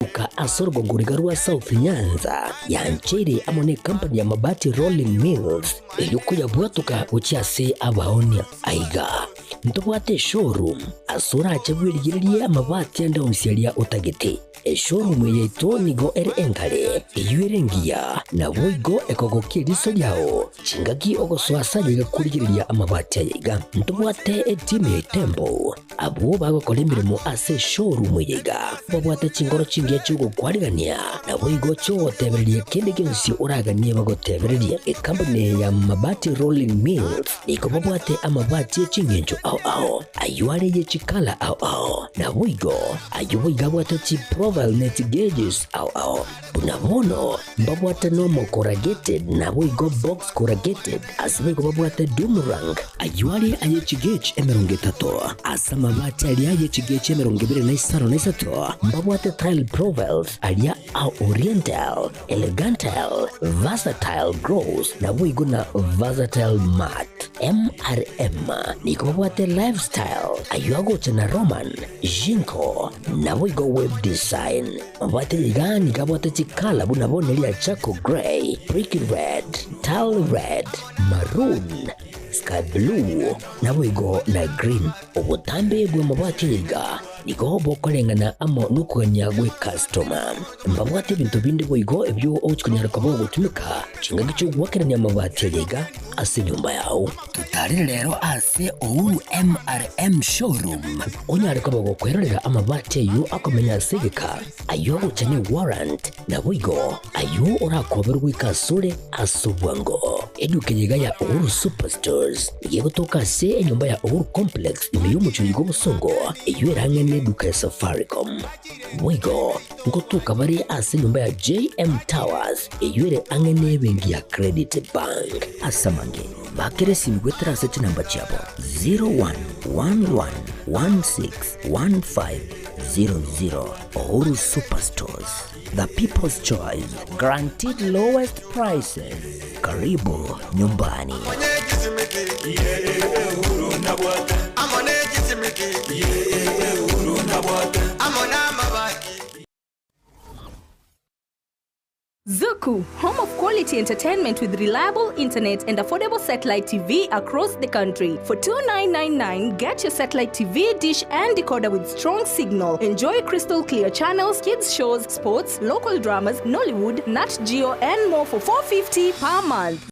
Goika ase orogongo riga rwa South Nyanza, yancheire amo necompany ya Mabati Rolling Mills erio koyabwatoka gochia ase abaonia. Aiga ntobwate eshowroom ase orache bwerigererie amabati ande onsi aria otagete. Eshowroom eye yaito nigo ere enkare, eyio ere engiya, naboigo ekogokia eriso riao chingaki ogosoa ase ayaiga korigereria amabati ayaiga. Ntobwate etimu ya Itembo Abwo bagokora emeremo ase eshowroom eye iga, babwate chinkoro chingiya chi'ogokwarigania, naboigo chi'ogotebereria kende gionsi oraganie bagotebererie. Ekampuni eye ya Mabati Rolling Mills nigo babwate amabati e chingencho ao ao, ayio are ye chikala ao ao, naboigo ayio boigo abwate chiprofile ne chigauges ao ao. Buna bono mbabwate normal corrugated naboigo box corrugated, ase boigo babwate doom rank, ayio are aye chigauge 30, ase amabati aria aye chigauge 23 mbabwate tile profiles aria a oriental, elegantile, versatile gloss naboigo na versatile matte. MRM nigo babwate lifestyle, ayio agocha na Roman, Jinko, naboigo web design. Mabwate iga nigo abwate chikala buna bono eria charcoal grey, brick red, tile red, maroon, sky blue, naboigo na green. Obotambe bw'amabati aya iga nigo bokoreng'ana amo nokogania gw'ecustoma. Mbabwate ebinto binde boigo ebio ogochia konyara koba ogotumeka chingaki chi'ogoakerania amabati aya iga ase enyomba yao. Totarere rero ase Uhuru MRM Showroom onyare koba gokwerorera amabati ayio akomenya ase egeka, ayio agocha ne warrant, naboigo ayio orakoberwe goika asore ase obwango. Eduka eye iga ya Uhuru Superstores nigo egotoka ase enyomba ya Uhuru Complex ime y'omochie oyo bw'obosongo eyio ere ang'e neduka ya Safaricom. Boigo ngotoka bare ase enyomba ya JM Towers eyio ere ang'e nebenki ya Credit Bank. Ase amange, bakera esimi goetera ase chinamba chiabo 0111161500. Uhuru Superstores, the people's choice, guaranteed lowest prices. Karibu nyumbani. Zuku, home of quality entertainment with reliable internet and affordable satellite TV across the country. For 2999, get your satellite TV, dish and decoder with strong signal. Enjoy crystal clear channels, kids shows, sports, local dramas, Nollywood, Nat Geo and more for 450 per month.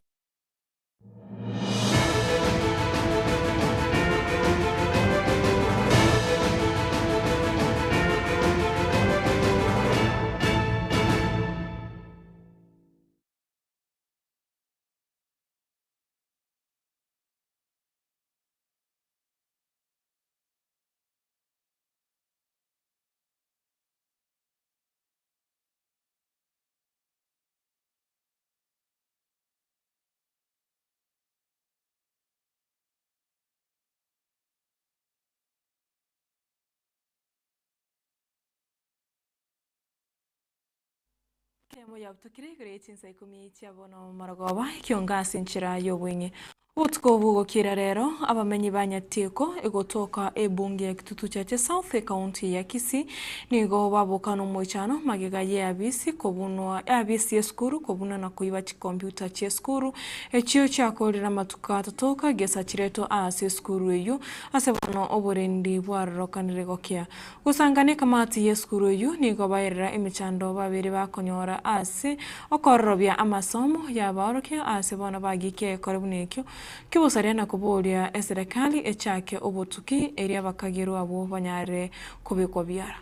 Ekemo yabutokire igoro ye chinsa ikomi chia bono marogoba, ekionga ase enchera y'obweng'e. Obotuko obwo gokira rero, abamenyi ba Nyatieko egotoka ebunge ya Kitutu Chache South ecounty ya Kisii nigo baboka nomoichano magega y'eabisi kobunwa eabisi y'esukuru kobunwa na koiba chikompiuta chi'esukuru echio chiakorire amatuko atatoka gesa chiretwe ase esukuru eyio ase bono oborendi bwarorokanire gokia. Gosangana ekamati y'esukuru eyio nigo baerera emechando babere bakonyora ase okororobia amasomo y'abaorokia ase bono bagikia egekore buna ekio ki'obosaria na koboria eserekari echake obotuki erio abakagerwa abwo banyare kobekwa biara.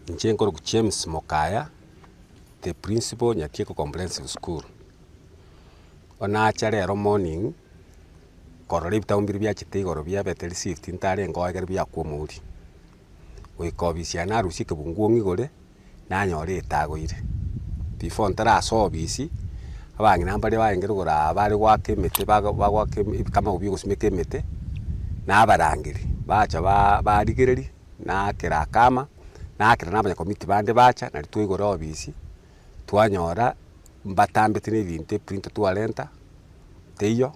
Inche nkorokwa James Mokaya, the principal Nyatieko Comprehensive School. Bono nacha rero morning, korora ebitabu mbiria biachete igoro biabete received ntarenge oo ekero biakwa omouri. Goika ofisi yane narusia ekebunguo ng'igore, nanyora etagoire. Before ntarasoa ofisi, abang'ina mbaria barenge rogoro aa bare goaka emete bago bagoaka ebikamago bia ogosimeka emete, nabarangeria, bacha ba barigereria. Naakera akama, naakera na abanyakomiti bande bacha, nario twaigora obisi, twanyora mbatambete na ebinto eprinter twarenta teiyo,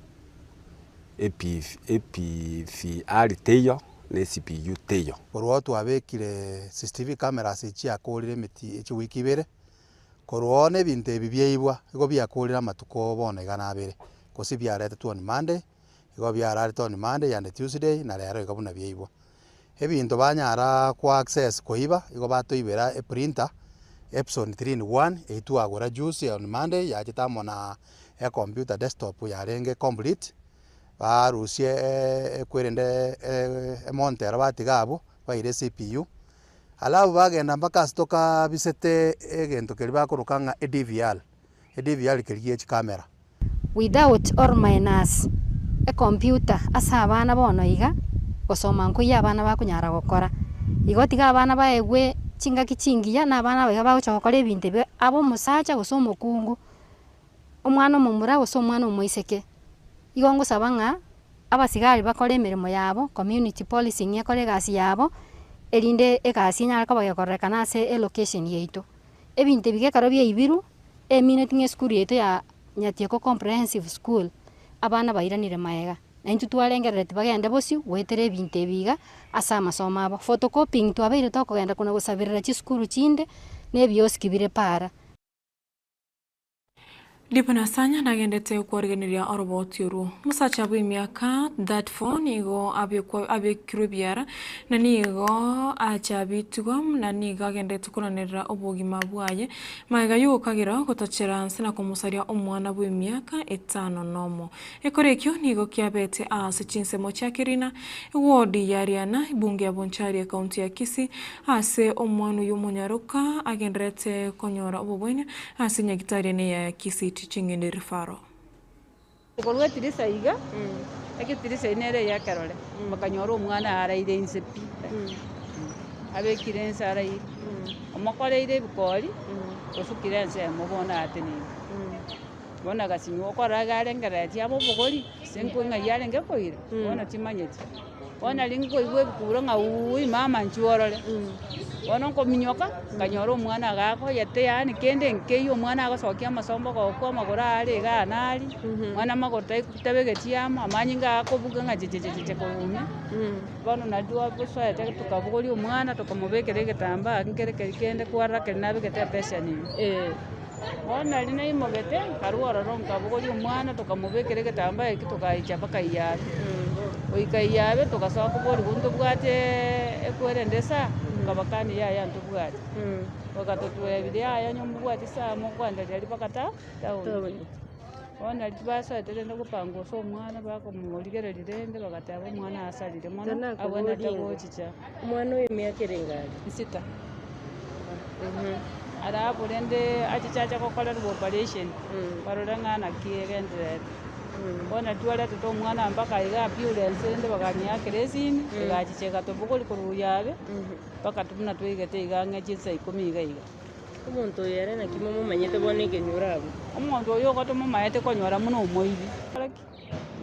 epi epvr teiyo, Na eCPU teiyo. Korwa oo twabekire CCTV cameras chiakorire emeti chiwiki ibere, korwa oo na ebinto ebi biaibwa igo biakorire amatuko bono iga na abere, gose biaretetwe on Monday, igo biararete on Monday and Tuesday na rero iga buna biaibwa. Ebinto banyara ko access koiba, igo batoibera eprinter, Epson three in one eywo twagora juzi on Monday yachete amo na ecomputer desktop yarenge complete. Barusie ekwerende emonto ero batiga abwo, baire eCPU, alafu bagenda mpaka ase tokabisete egento keria bakoroka ng'a eDVR, eDVR keria gie chicamera. Without or minus ecomputer ase abana bono iga, gosoma nkoiyo abana bakonyara gokora. Igo tiga abana baegwe chingaki chingiya na abana aba iga bagocha gokora ebinto ebi abe omosacha gose omokungu. Omwana omomura gose omwana omoiseke, igo ngosaba ng'a abasigari bakore emeremo yabo, community policing ekore egasi yabo, erinde egasi enyare koba gekororekana ase elocation yaito. Ebinto ebi gekero biaibirwe, emineti ng'a esukuru yaito ya Nyatieko Comprehensive School, abana bairanire maega. Na intwe twarengerereti bagende bosio goetera ebinto ebi iga ase amasomo abo. Photocopying twabeire tokogenda kona gosaberera chisukuru chinde, na ebioski bire para. Lipanasanya nagendete kwarigeneria oroboti orwo. Omosacha bw'emiaka 34 nigo abekwa abekirwe ebiara na nigo achabitigwe na nigo agendete koranerera obogima bwaye magega y'ogokagera gotachera nse na komosaria omwana bw'emiaka etano nomo. Ekero ekio nigo kiabete aase chinsemo chia Kerina, ewodi ya Riana, ebunge ya Bonchari ekaunti ya Kisii, Ase omwana oyio omonyaroka agendererete konyora obobwenia ase nyagitari ene ya Kisii Teaching and Referral. Korwa etirisa iga, egetirisa eye nere eyekerore, bakanyora omwana araire inse pi, abekire inse araire, omokoreire ebikori, osukire ensemo bono ateneine. Bono agasinywa okorora iga arengereretie abe obogori, ase ng'ai arenge koira, bono timanyeti. Bono nari nkoigwa ebikuro ng'a wuuui mama nchwe orore, bono nkominyoka, nkanyora omwana agakoyete yaani kende nkeiyo omwana agosokia amasombo gokwa amagoro are iga aa aria, mwana amagoro tai tabegeti amo, amanyinga akobuga ng'a chechecheche korwa ime, bono nari twagosoete tokabogoria omwana tokamobekera egetambaa nkere keria kende kwarora keria nabegete epesheni ime. Bono nari naimogete, nkarua ororo nkabogoria omwana tokamobekera egetambaa ekio togaicha mpaka Iyabe. Goika Iyabe togasoa koborigwa ntobwate ekwerende esaa, nkabakania yaya ntobwati. Bagatotebia yaya onye mobwati esaa mokoendereria mpaka ta town. Bono nari basoete rende gopangusa omwana bakomorigereria rende bagateba omwana asarire mono, abwenerete gochicha. Omwana oyo emiaka ere engaki? Sita. Alafu rende achiche ache gokorerwa operation, barore ng'a naki egendererete. Bono twaretete omwana mpaka iga ambulance rende bakanyeakera esimi, egachicha egatobogoria korwa oyabe, mpaka buna twaigete iga ang'e chinsa ikomi iga iga. Omonto oyo ere naki momomanyete bono ekenyoro abwo? Omonto oyo igo tomomaete konyora buna omoibi.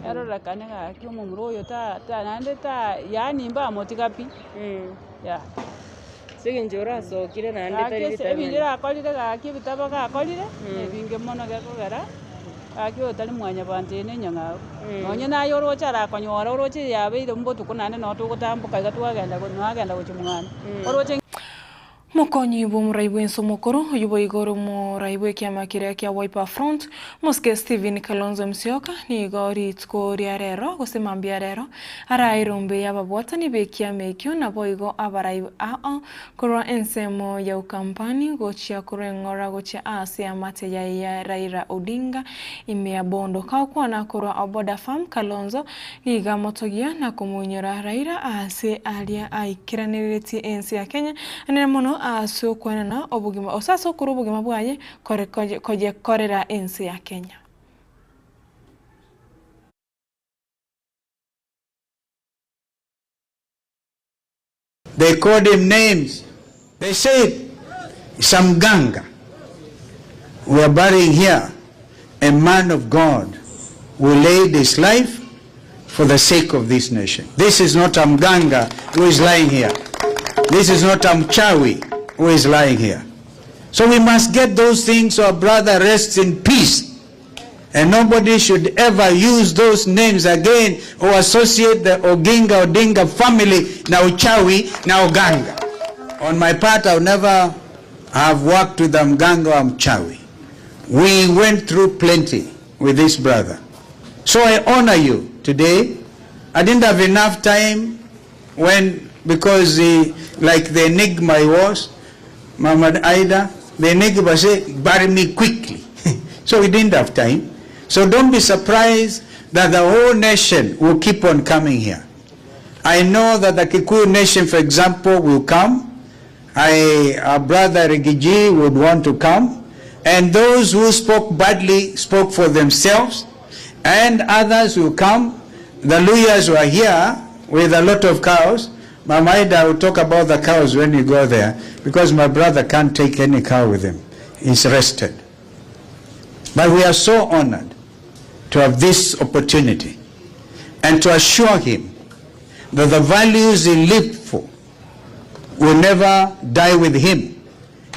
Erorekane gaki omomura oyo ta ta naende ta yaani mbamotiga pi, yah. Ase eng'encho orasokire naende Gaki tari ase ritang'ani. ebinto erakorire gaki ebitabo gakorire, nebinge mono gekogera, gaki oyo tari mwanyabanto eye na enyang'au. Nonye naye oroche arakonyora oroche yabeire mbotuko naende noo togotamboka iga twagenda nagenda gochia mwane, oroche. Mokonyi bw'omorai bw'ense omokoro, oyio boigo ore omorai bw'ekiama keria kia Wiper Front, Omosike Stephen Kalonzo Musyoka, nigo rituko ria rero gose mambia rero arae erombe y'ababwatani b'ekiama ekio naboigo abarai ao korwa ensemo ya Ukambani gochia korwa eng'ora gochia aase amate yaye ya Raila Odinga ime ya Bondo. Kagokwana korwa Oboda Farm, Kalonzo Nigo amotogia na komoinyora Raila aase aria aikeraneretie ense ya Kenya, anene mono aase okwenena obogima gose ase okorua obogima bwaye kore koyekorera ense ya Kenya. They called him names. They said, some ganga. We are burying here a man of God who laid his life for the sake of this nation. This is not a mganga who is lying here. This is not a mchawi who is lying here. So we must get those things so our brother rests in peace. And nobody should ever use those names again or associate the Oginga Odinga family na uchawi na uganga. On my part, I'll never have worked with a mganga or mchawi. We went through plenty with this brother. So I honor you today. I didn't have enough time when, because the, like the enigma he was, Mama Ida, the enigma said, bury me quickly. So we didn't have time. So don't be surprised that the whole nation will keep on coming here. I know that the Kikuyu nation, for example, will come. Our brother Riggy G would want to come. And those who spoke badly spoke for themselves. And others will come. The Luhyas were here with a lot of cows. Mama Ida will talk about the cows when you go there, because my brother can't take any cow with him. He's rested. But we are so honored to have this opportunity and to assure him that the values he lived for will never die with him.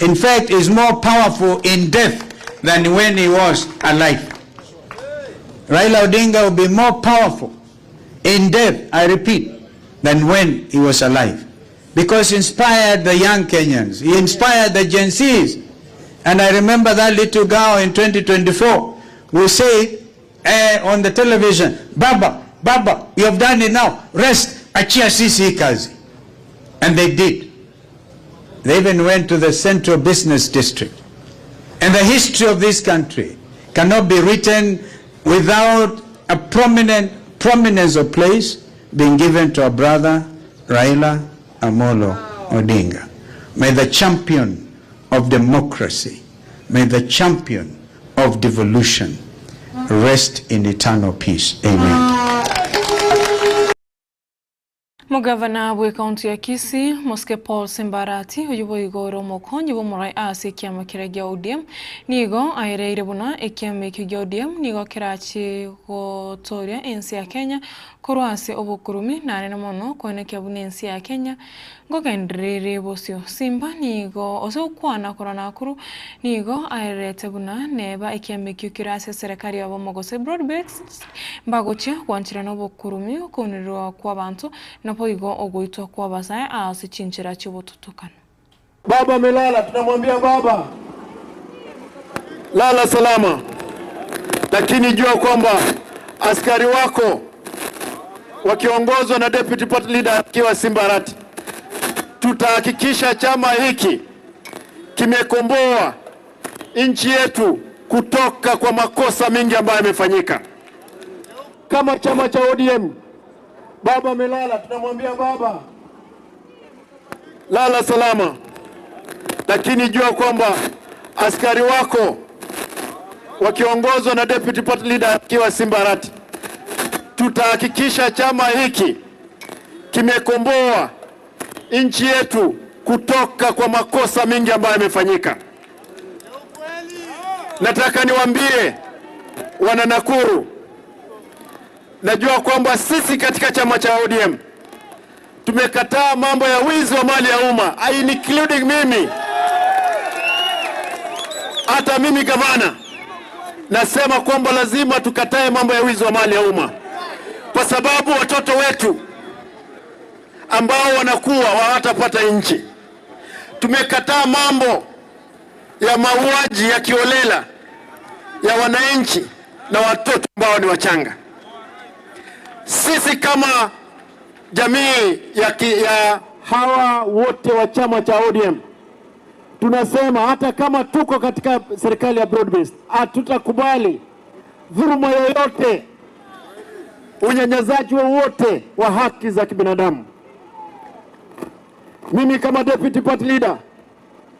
In fact, is more powerful in death than when he was alive. Raila Odinga will be more powerful in death, I repeat, than when he was alive. Because he inspired the young Kenyans. He inspired the Gen Zs. And I remember that little girl in 2024 who said on the television, Baba, Baba, you have done it now. Rest, achia sisi kazi. And they did. They even went to the Central Business District. And the history of this country cannot be written without a prominence of place being given to our brother Raila Amolo Odinga. May the champion of democracy, may the champion of devolution rest in eternal peace. Amen. Omogavana bw'ekaunti ya Kisii, Mosike Paul Simbarati, oyio boigo ore omokonyi bw'omorai ase ekiama keria gia ODM, nigo aereire buna ekiama ekio gia ODM nigo kerache gotoria ense ya Kenya korwa ase obokurumi narende mono koenekia buna ense ya Kenya nkogenderere bosio. Simba nigo ase gokwana korwa Nakuru nigo aererete buna neba ekiama ekio kere ase eserekari y'obomo gose broad based mbagochia gwancherana obokurumi, okonererwa kw'abanto naboigo ogoitwa kw'abasae ase chinchera chi'obototokano. Baba amelala, tunamwambia baba lala salama, lakini jua kwamba askari wako wakiongozwa na deputy party leader akiwa Simba Arati, tutahakikisha chama hiki kimekomboa nchi yetu kutoka kwa makosa mengi ambayo yamefanyika. Kama chama cha ODM, baba amelala, tunamwambia baba lala salama, lakini jua kwamba askari wako wakiongozwa na deputy party leader akiwa Simba Arati, tutahakikisha chama hiki kimekomboa nchi yetu kutoka kwa makosa mengi ambayo yamefanyika. Nataka niwaambie wana Nakuru, najua kwamba sisi katika chama cha ODM tumekataa mambo ya wizi wa mali ya umma, including mimi. Hata mimi gavana nasema kwamba lazima tukatae mambo ya wizi wa mali ya umma, kwa sababu watoto wetu ambao wanakuwa hawatapata nchi. Tumekataa mambo ya mauaji ya kiolela ya wananchi na watoto ambao ni wachanga. Sisi kama jamii ya hawa wote wa chama cha ODM tunasema hata kama tuko katika serikali ya broad based, hatutakubali dhuluma yoyote, unyanyasaji wowote wa haki za kibinadamu. Mimi kama deputy party leader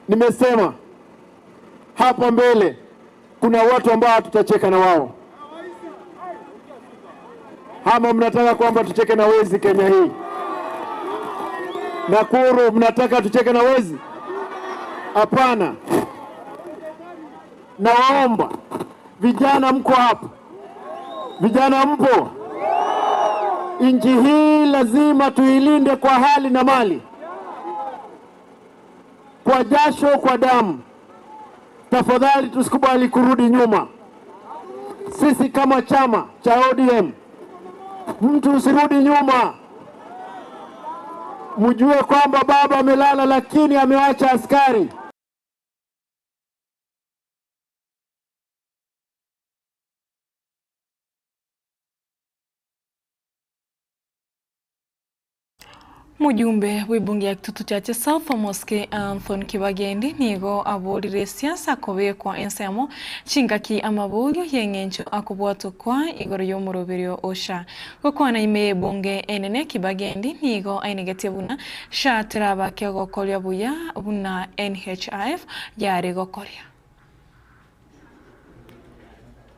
nimesema hapa mbele kuna watu ambao hatutacheka na wao. Ama mnataka kwamba tucheke na wezi Kenya hii? Nakuru mnataka tucheke na wezi? Hapana. Nawaomba vijana, mko hapa, vijana mpo, nchi hii lazima tuilinde kwa hali na mali, kwa jasho, kwa damu. Tafadhali tusikubali kurudi nyuma. Sisi kama chama cha ODM, mtu usirudi nyuma, mjue kwamba baba amelala, lakini amewacha askari. Mojumbe bw'ebunge ya Kitutu Chache South Omosike Anthony Kibagendi nigo aborire siasa kobekwa ensemo chingaki amaborio y'eng'encho akobwatokwa igoro y'omoroberio o SHA. Gokwana ime y'ebunge enene Kibagendi nigo ainegetie buna SHA terabake ogokoria buya buna NHIF yare gokoria.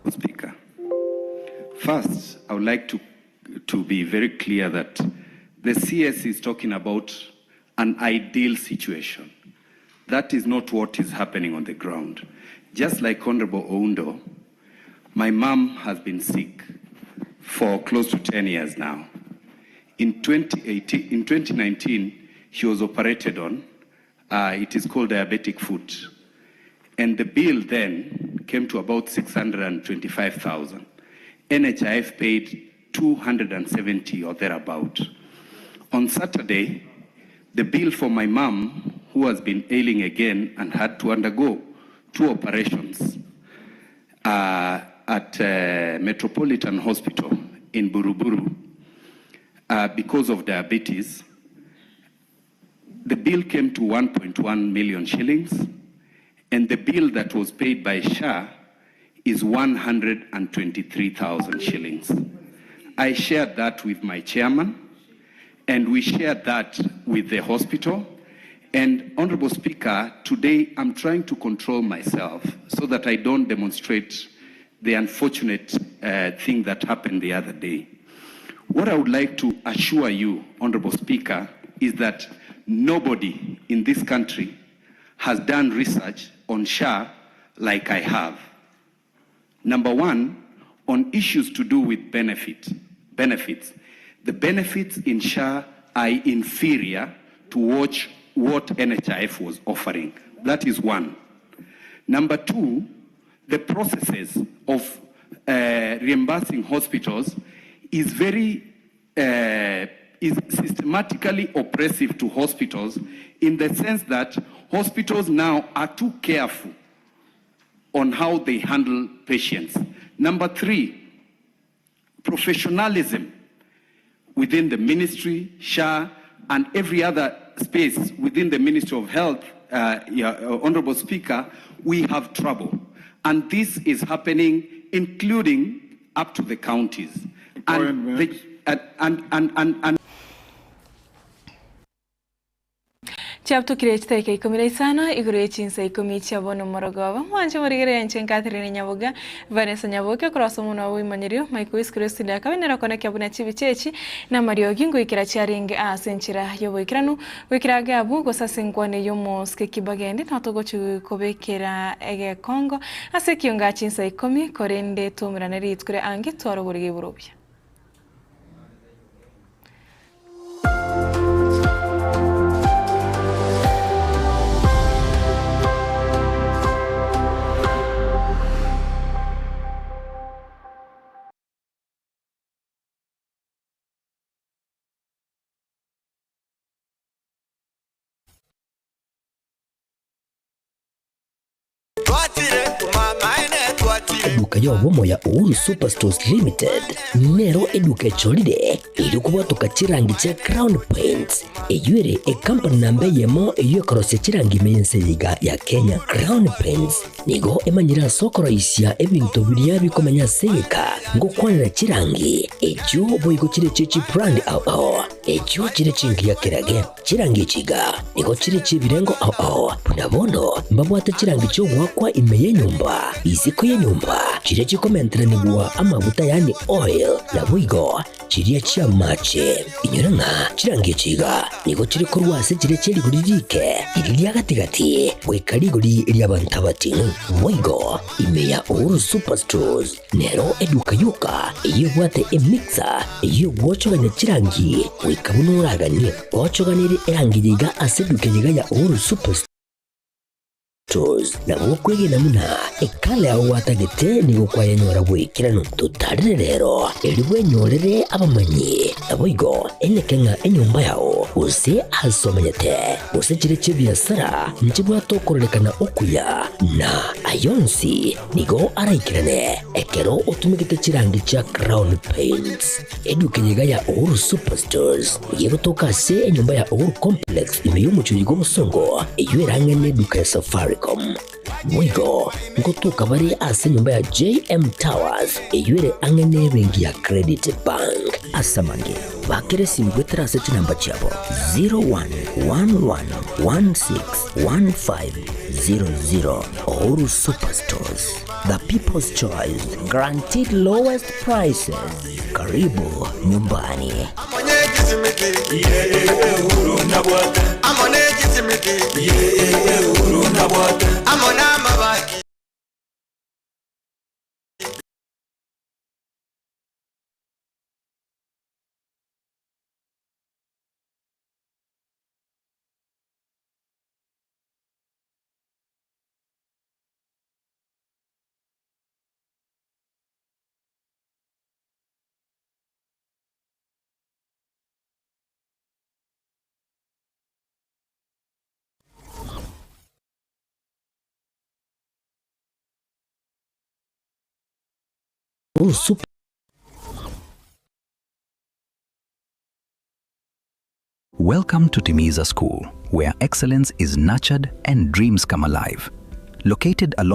Speaker. First, I would like to, to be very clear that the CS is talking about an ideal situation. That is not what is happening on the ground. Just like Honorable Oundo, my mom has been sick for close to 10 years now. In 2018, in 2019, she was operated on. It is called diabetic foot. And the bill then came to about 625,000. NHIF paid 270 or thereabout. On Saturday, the bill for my mom, who has been ailing again and had to undergo 2 operations at Metropolitan Hospital in Buruburu because of diabetes, the bill came to 1.1 million shillings, and the bill that was paid by SHA is 123,000 shillings. I shared that with my chairman, and we shared that with the hospital. And Honorable Speaker, today I'm trying to control myself so that I don't demonstrate the unfortunate thing that happened the other day. What I would like to assure you, Honorable Speaker, is that nobody in this country has done research on SHA like I have. Number one, on issues to do with benefits. The benefits in SHA are inferior to what NHIF was offering. That is one. Number two, the processes of reimbursing hospitals is systematically oppressive to hospitals in the sense that hospitals now are too careful on how they handle patients. Number three, professionalism within the ministry, SHA, and every other space within the Ministry of Health, Honorable Speaker, we have trouble. And this is happening, including up to the counties. And the, and Chiabtukire chitaika 15 igoro y'echinsa 10 chiabono morogoba mwanje murigere enche Catherine Nyaboga Vanessa Nyaboke cross omuno wimanyirio Michael Iskristo akabenera koneka buna chibichechi na Mariogi ngoikira chiarenge ase enchera yoboikeranu goikira gabu gosasengwane yomoske Kibagendi natogochi kobekera egekongo ase kionga chinsa 10 korende tumirane ritkure ange twaroborige burobya. Eduka y'obomo ya Uhuru Superstores Limited nero eduka echolire iri kubwatuka chirangi chia Crown Paints eyuere ekampani namba eyemo eyo ekorosia chirangi meyenseyiga ya Kenya. Crown Paints nigo emanyira sokoroisia ebinto biria bikomenya seyeka ngokwanera chirangi echo boigo chire chichi brand ao ao echo chire chingi ya kerage chirangi chiga nigo chire chibirengo ao ao buna bono mbabwate chirangi chiogwakwa ime yenyumba isiko yenyumba chire chikomenteranigwa amaguta yani oil na boigo chiria chia mache inyora ng'a chirangi chiga nigo chiri korwase chire chirigori rike iri ria gatigati goika rigori ria bantu abatinu boigo ime ya Uhuru Superstores nero eduka yoka eyebwate emixer eyogwochogania chirangi goika buno oraganie gwochoganire erangi yiga ase eduka yiga ya Uhuru Superstores. Stores nabo okwegena buna ekala yao gwatagete nigo kwayenyora bw'ekeranu. Totarire rero erio bwenyorere abamanyi, naboigo eneke ng'a enyomba yao gose ase omenyete, gose chire chi'ebiasara nchibwate okororekana okuya, na ayonsi nigo araikerane ekero otumegete chirangi chia Crown Paints. Eduka eye iga ya Uhuru Superstores nigo egotoka ase enyomba ya Uhuru Complex ime y'omochie bw'obosongo eyio erang'e neduka ya Safaricom. Boigo ngotoka bare ase enyomba ya JM Towers eyio ere ang'e nebenki ya Credit Bank. Ase amange, bakera esimi goetera ase chinamba chiabo 0111161500. Uhuru Superstores, the people's choice, guaranteed lowest prices. Karibu nyumbani. Welcome to Timiza School, where excellence is nurtured and dreams come alive. Located along